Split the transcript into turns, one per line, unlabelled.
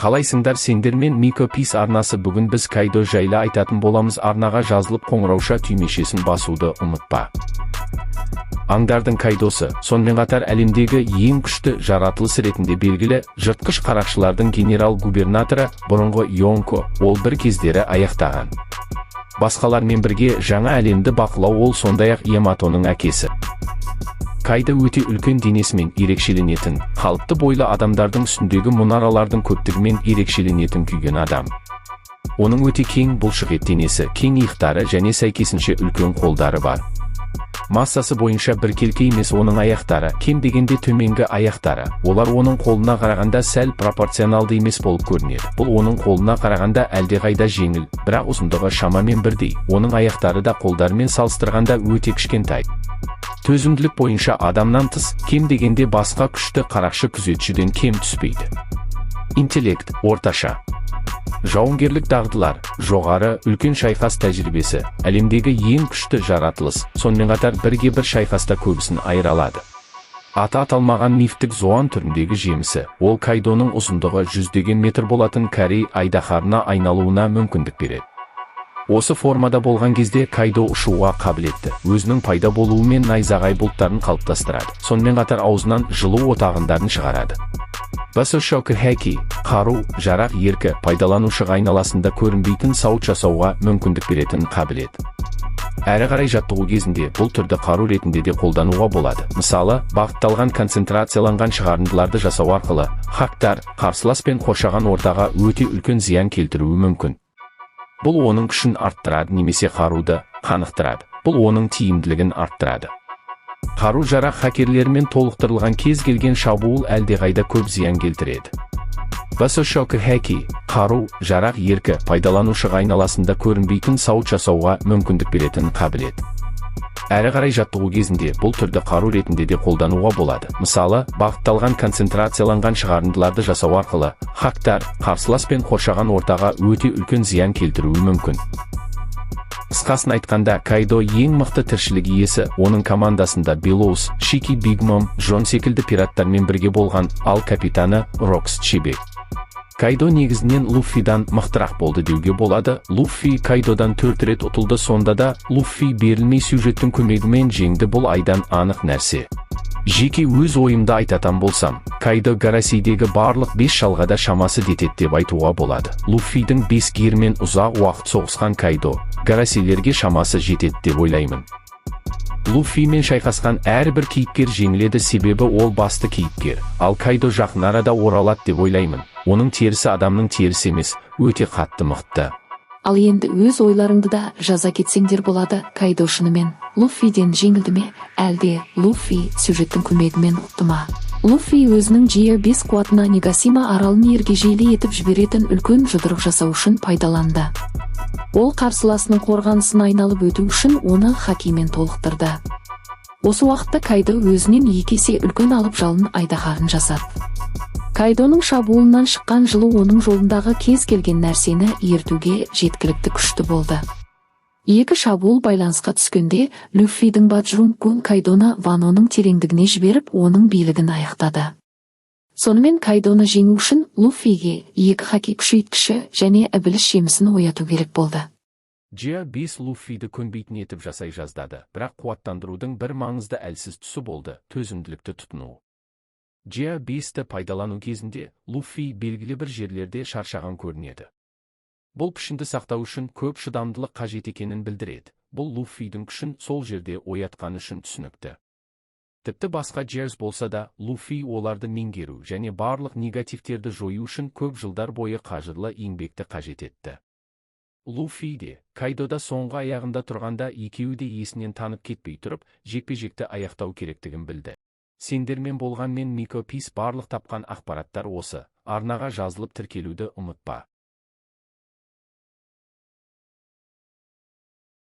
Қалайсыңдар? Сендермен Мико Пис арнасы. Бүгін біз Кайдо жайлы айтатын боламыз. Арнаға жазылып, қоңырауша түймешесін басуды ұмытпа. Аңдардың Кайдосы, сонымен қатар әлемдегі ең күшті жаратылыс ретінде белгілі жыртқыш қарақшылардың генерал-губернаторы, бұрынғы Йонко, ол бір кездері аяқтаған басқалармен бірге жаңа әлемді бақылау. Ол сондай-ақ Яматоның әкесі. Кайдо өте үлкен денесімен ерекшеленетін, қалыпты бойлы адамдардың үстіндегі мұнаралардың көптігімен ерекшеленетін күйген адам. Оның өте кең бұлшық ет денесі, кең иықтары және сәйкесінше үлкен қолдары бар. Массасы бойынша біркелкі емес оның аяқтары, кем дегенде төменгі аяқтары. Олар оның қолына қарағанда сәл пропорционалды емес болып көрінеді. Бұл оның қолына қарағанда әлдеқайда жеңіл, бірақ ұзындығы шамамен бірдей. Оның аяқтары да қолдарымен салыстырғанда өте кішкентай. Төзімділік бойынша адамнан тыс, кем дегенде басқа күшті қарақшы күзетшіден кем түспейді. Интеллект орташа. Жауынгерлік дағдылар жоғары, үлкен шайқас тәжірибесі, әлемдегі ең күшті жаратылыс, сонымен қатар бірге бір шайқаста көбісін айыра алады. Аты аталмаған мифтік зоан түріндегі жемісі, ол Кайдоның ұзындығы жүздеген метр болатын корей айдаһарына айналуына мүмкіндік береді. Осы формада болған кезде Кайдо ұшуға қабілетті, өзінің пайда болуымен найзағай бұлттарын қалыптастырады, сонымен қатар аузынан жылу отағындарын шығарады. Басошоку хаки қару жарақ еркі пайдаланушыға айналасында көрінбейтін сауыт жасауға мүмкіндік беретін қабілет. Әрі қарай жаттығу кезінде бұл түрді қару ретінде де қолдануға болады. Мысалы, бағытталған концентрацияланған шығарындыларды жасау арқылы хактар қарсылас пен қоршаған ортаға өте үлкен зиян келтіруі мүмкін. Бұл оның күшін арттырады немесе қаруды қанықтырады. Бұл оның тиімділігін арттырады. Қару жарақ хакерлермен толықтырылған кез келген шабуыл әлдеқайда көп зиян келтіреді. Басошоку хаки қару жарақ еркі пайдаланушыға айналасында көрінбейтін сауыт жасауға мүмкіндік беретін қабілет. Әрі қарай жаттығу кезінде бұл түрді қару ретінде де қолдануға болады. Мысалы, бағытталған концентрацияланған шығарындыларды жасау арқылы хактар қарсылас пен қоршаған ортаға өте үлкен зиян келтіруі мүмкін. Қысқасын айтқанда, Кайдо ең мықты тіршілік иесі. Оның командасында Белоус, Шики, Биг Мом, Джон секілді пираттармен бірге болған, ал капитаны Рокс Чибек. Кайдо негізінен Луффидан мықтырақ болды деуге болады. Луффи Кайдодан төрт рет ұтылды, сонда да Луффи берілмей, сюжеттің көмегімен жеңді. Бұл айдан анық нәрсе. Жеке өз ойымды айтатын болсам, Кайдо Гарасейдегі барлық бес шалға да шамасы жетеді деп айтуға болады. Луффидің бес гирмен ұзақ уақыт соғысқан Кайдо Гарасейлерге шамасы жетеді деп ойлаймын. Луффимен шайқасқан әрбір кейіпкер жеңіледі, себебі ол басты кейіпкер. Ал Кайдо жақын арада оралады деп ойлаймын. Оның терісі адамның терісі емес, өте қатты, мықты.
Ал енді өз ойларыңды да жаза кетсеңдер болады. Кайдо шынымен Луффиден жеңілді ме, әлде Луффи сюжеттің көмегімен ұтты ма? Луффи өзінің GR5 қуатына Нигасима аралын ергежейлі етіп жіберетін үлкен жұдырық жасау үшін пайдаланды. Ол қарсыласының қорғанысын айналып өту үшін оны хакимен толықтырды. Осы уақытта Кайдо өзінен екі есе үлкен алып жалын айдаһарын жасады. Кайдоның шабуылынан шыққан жылу оның жолындағы кез келген нәрсені ертуге жеткілікті күшті болды. Екі шабуыл байланысқа түскенде, Люффидің Баджрунг-кун Кайдоны Ваноның тереңдігіне жіберіп, оның билігін аяқтады. Сонымен, Кайдоны жеңу үшін Луффиге екі хаки күшейткіші және ібіліс жемісін ояту керек болды.
Джиа 5 Луффиді көнбейтін етіп жасай жаздады, бірақ қуаттандырудың бір маңызды әлсіз тұсы болды: төзімділікті тұтыну. Джиа 5-ті пайдалану кезінде Луффи белгілі бір жерлерде шаршаған көрінеді. Бұл пішінді сақтау үшін көп шыдамдылық қажет екенін білдіреді. Бұл Луффидің күшін сол жерде оятқаны үшін түсінікті. Тіпті басқа Джерс болса да, Луффи оларды меңгеру және барлық негативтерді жою үшін көп жылдар бойы қажырлы еңбекті қажет етті. Луффи де, Кайдода соңғы аяғында тұрғанда, екеуі де есінен танып кетпей тұрып, жекпе-жекті аяқтау керектігін білді. Сендермен болған мен, Мико Пис. Барлық тапқан ақпараттар осы. Арнаға жазылып, тіркелуді ұмытпа.